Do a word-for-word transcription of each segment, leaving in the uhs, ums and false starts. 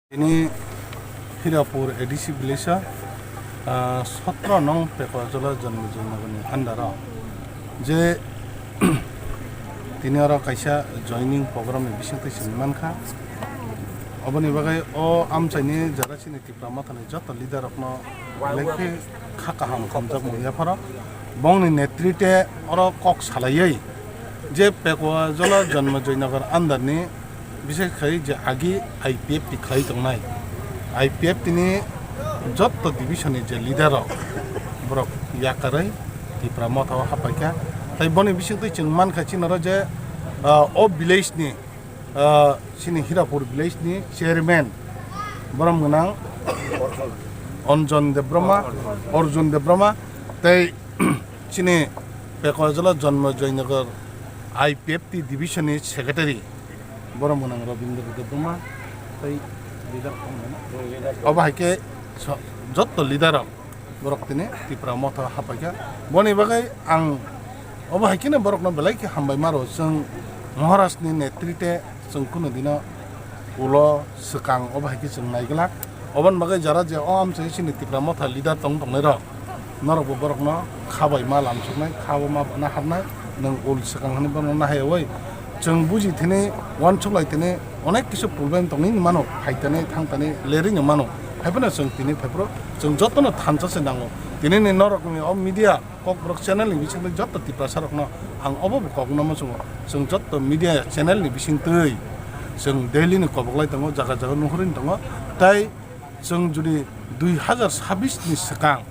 Tini Hirapur A D C village o, ah, sotro nong Pekwa Jola Janmajoy Nagar ni under o je tini oro kaisa joining program ni bisingtwi simi mankha. Oboni bagwi o amchaini jara chini Tipra Mothani joto leader rokno belai khe kha kaham hamjakmung yapharo. Bongni netrite oro kok salaiwi je Pekwa Jola Janmajoy Nagar under ni, bises khai je agi I P F T khlai tongnai, I P F T ni jotto division ni je leader rok, borok yakarwi Tipra Motha o hapaikha. Tai boni bisingtwi chwng mankha chini oro je, ah, o village ni, ah, chini Hirapur village ni chairman borom gwnang Anjan Debbarma, Arjun Debbarma, tei chini Pekwa Jola Janmajoy Nagar I P F T division ni secretary borom gwnang Rabindra Debbarma, tei leader tong mano. Obo hai khe so-, jotto leader rok borok tini Tipra Motha hapaikha. Boni bagwi ang obo hai kheno borokno belai khe hambai maro. Chwng Maharaj ni netrite chwng kunu dino ulo swkang obo hai khe chwng naiglak. Oboni bagwi jara je o amchai chini Tipra Motha leader tong tongnai rok, norokbo borokno kha bai ma lamsoknai, kha bo ma naharnai, nwng ul swkang hwnwi bono nahaiwi chwng buji thini, uansuk lai thini, onek kisa problem tongwi mano, phai thani, thang thani, lerwi no mano. Hai phano chwng tini phai phuru chwng jotono thansa se nango. Tini ni norokni o media Kokborok channel ni bisingtwi joto Tiprasa rokno ang obo bo kokno muchungo. Chwng joto media channel ni bisingtwi chwng daily ni koboklai tongo, jaga jaga nuhurwi tongo. Tai chwng jodi dui hazar sabis ni swkang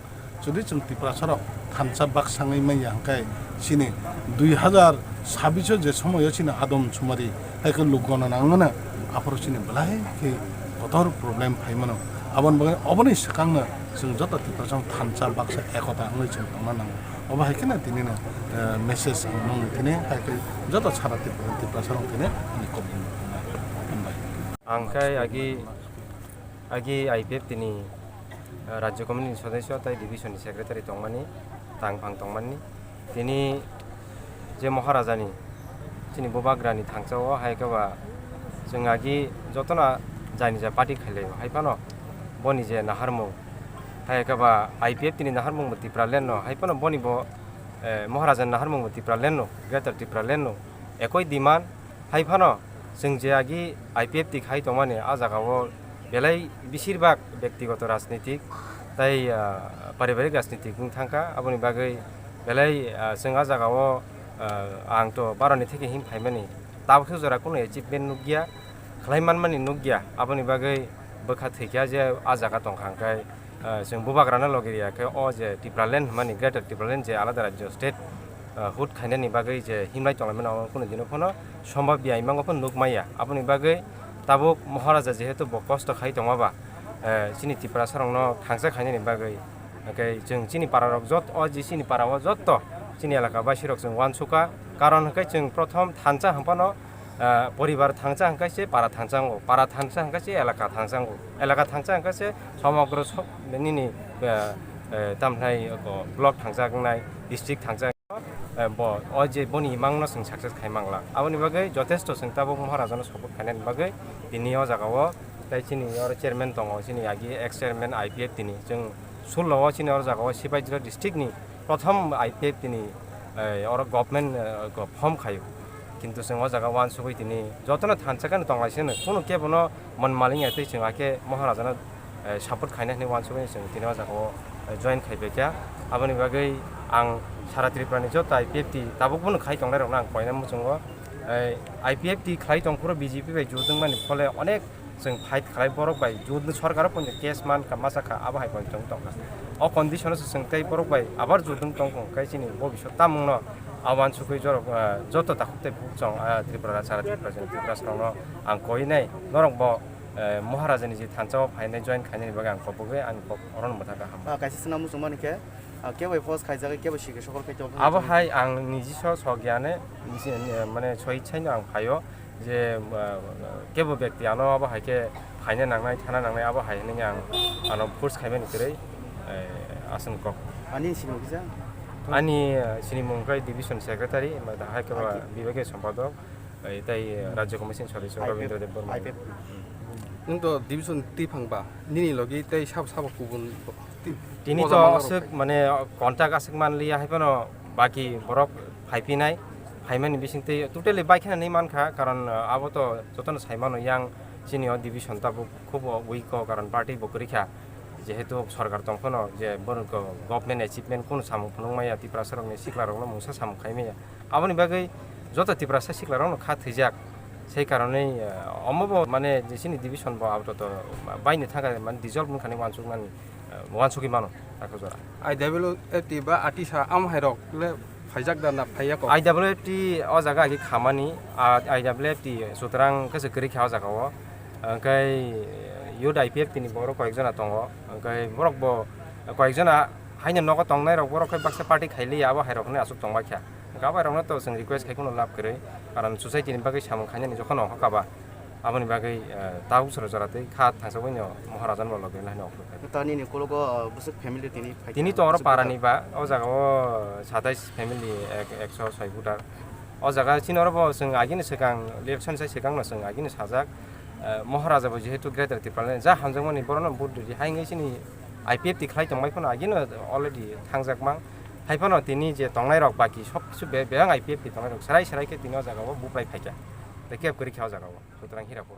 jodi chwng Tiprasa rok thansa baksa wngwi manya hwnkhe chini dui hazar sabis o je somoyo chini Adam Sumari hai khe luk gona nangmano, aphuru chini belai khe kotor problem phaimano. Aboni bagwi oboni swkangno chwng joto Tiprasa rok thansa baksa ekota wngwi chwng tongna nango. Obo hai kheno tini no, eh, message ang nung tini hai khe joto sara Tripura, Tiprasa rok tini ani kok hambai. Ang khe agi, agi I P F T ni, eh, Rajya Committee ni sodesyo tei division ni secretary tongmani, tangphang tongmani. Tini je Maharaja ni, chini Bubagra ni thangsa o hai khe ba chwng agi jotono jani ja party khailai o, hai phano boni je naharmung, hai khe ba I P F T ni naharmung bo Tipraland no, hai phano boni bo, eh, Maharaja ni naharmung bo Tipraland no, Greater Tipraland no ekoi demand, hai phano chwng je agi I P F T khai tongmani, a jaga o belai beshirbak bektigoto rajnitik tai, ah, paribarik rajnitik wng thangkha. Aboni bagwi belai, ah, chwng a jaga o, ah, ang to baroni theke him phaimani, tabuk jora kunu achievement nukya, khlai manmani nukya. Aboni bagwi bwkha thwikha je a jaga tongkha hwnkhe, ah, chwng Bubagrano logi riya khe o je Tipraland hwnmani, Greater Tipraland je alada rajyo state, ah, hood khainani bagwi je himlai tonglaimani, abo kunu dino phano sombab ya, imango phano nuk maya. Aboni bagwi tabuk Maharaja jehetu bo kosto khai tongma ba, eh, chini Tiprasa rokno thangsa khainani bagwi, hwnkhe chwng chini para rok jot-, o je chini para o jotto chini elaka basi rok chwng uansukha, karon hwnkhe chwng prothom thansa hwnphano, ah, poribar thangsa hwnkhe se para thangsa wngo, para thangsa hwnkhe se elaka thangsa wngo, elaka thangsa hwnkhe se somogro so-, nini, ah, eh, tamhinai block thangsa wngnai, district thangsa. Eh, bo, o je boni imangno chwng success khai mangla. Aboni bagwi jotesto chwng tabuk Maharajano support khainani bagwi tini o jaga o, tai chini oro chairman tongo, chini agi ex chairman I P F T ni. Chwng sullo o chini oro jaga o Sipaijra district ni prothom I P F T ni, eh, oro government, eh, form khaio. Kintu chwng o jaga uansugwi tini jotono thansa khe tonglaisino, kunu kebono manmali ya tei chwng hakhe Maharajano eh, support khaina hinwi uansugwi chwng tini o jaga o, eh, join khai paikha. Aboni bagwi ang sara Tripura ni joto I P F T tabuk bono khai tongnai rokno ang koina muchungo. Eh, I P F T khlai tong phuru B J P bai jut wngmani phole onek chwng fight khlai borok bai jut, sorkar o poito case mankha, masa kha, abo hai poito chwng tongkha. O condition o se chwng tei borok bai abar jut wng tong khe chini bobiswt tamungno a uansugwi jorok, eh, joto takhuk tei bukhuk chwng, eh, Tripura, sara Tripura, Tripura rokno ang koinai norok bo eh, Maharajani je thansa o phainai join khainani bagwi ang kobogwi ani kok orono mwthangkha, hambai. Ah, kaisa swngna muchungmani khe, ah, kebo post khaijagwi kebo sikhe sokol khai tongo. Abo hai ang niji so sogiyane, niji, eh, mane soichai no ang phaio je, ah, kebo bekti ano abo hai khe phaina nangnai, thana nangnai, abo hai hinwi ang ano force khaimani kwrwi, eh, aswk kok. Ani sinimung kisa? Ani, eh, sinimung khe division secretary, omo hai khe ba I P F. Bibhagio sompadok, eh, tei, eh, Rajya Commission sodesyo I P F, Rabindra Debbarma. I P F. Hmm. Nwng to division twi phang ba, nini logi tei sabo sabo kubun ti-, Tini o to jaga aswk rok mane contact aswk manliya, hai phano baki borok phaiphinai, phaimani bising tei totally bai kheno hinwi mankha, karon, uh, abo to jotono sai mano yang chini o division tabuk khubo weak o, karon party bo kwrwi kha, jehetu sorkar tong phano je borok government achievement kunu samung phunuk maya, Tiprasa rokni sikla rokno mungsa samung khai maya. Aboni bagwi joto Tiprasa siklarokno kha thwijak. Sei karonwi, eh, omo bo mane je chini division bo apato baini thangkha mane dissolve wngkha hinwi uansuknani, eh, uansugwi mano takha jora. I W F T ba atisa am hai rok le phaijak da na phaiya kok? I W F T o jaga agi khamani, ah, I W F T sutrang khe se kwrwi kha o jaga o. Hwnkhe youth I P F T ni borok koyek jona tongo. Hwnkhe borok bo koyek jona haino nogo tongnai rok borok khe baksa party khai liya, abo hai rok hinwi aswk tongbai kha. Hwnkhe abo hai rokno to chwng request khai kheno lab kwrwi, karon society ni bagwi samung khainani jokhon ongkha kaba, aboni bagwi, eh, tabuk sora jora twi kha thangsa boino Maharajan bo logi laino ongkha. Ta nini kologo, uh, bwswk family tini phai Tini kha, to oro bwswk para ni ba, o jaga o satais family ek, ekso soi voter. O jaga chini oro bo chwng agini swkang, election sai swkang no chwng agini sajak, eh, Maharaja bo jehetu Greater Tipraland ja hamjakmani borok no vote ridi, hai wngwi chini I P F T khlai tongbai phano agino already thangjak mang. Hai phano tini je tongnai rok baki sob kisu be-, bebak I P F T tongnai rok serai serai khe tini o jaga o buphai phaikha. Tei keb kwrwi kha o jaga o, sutrang Hirapur.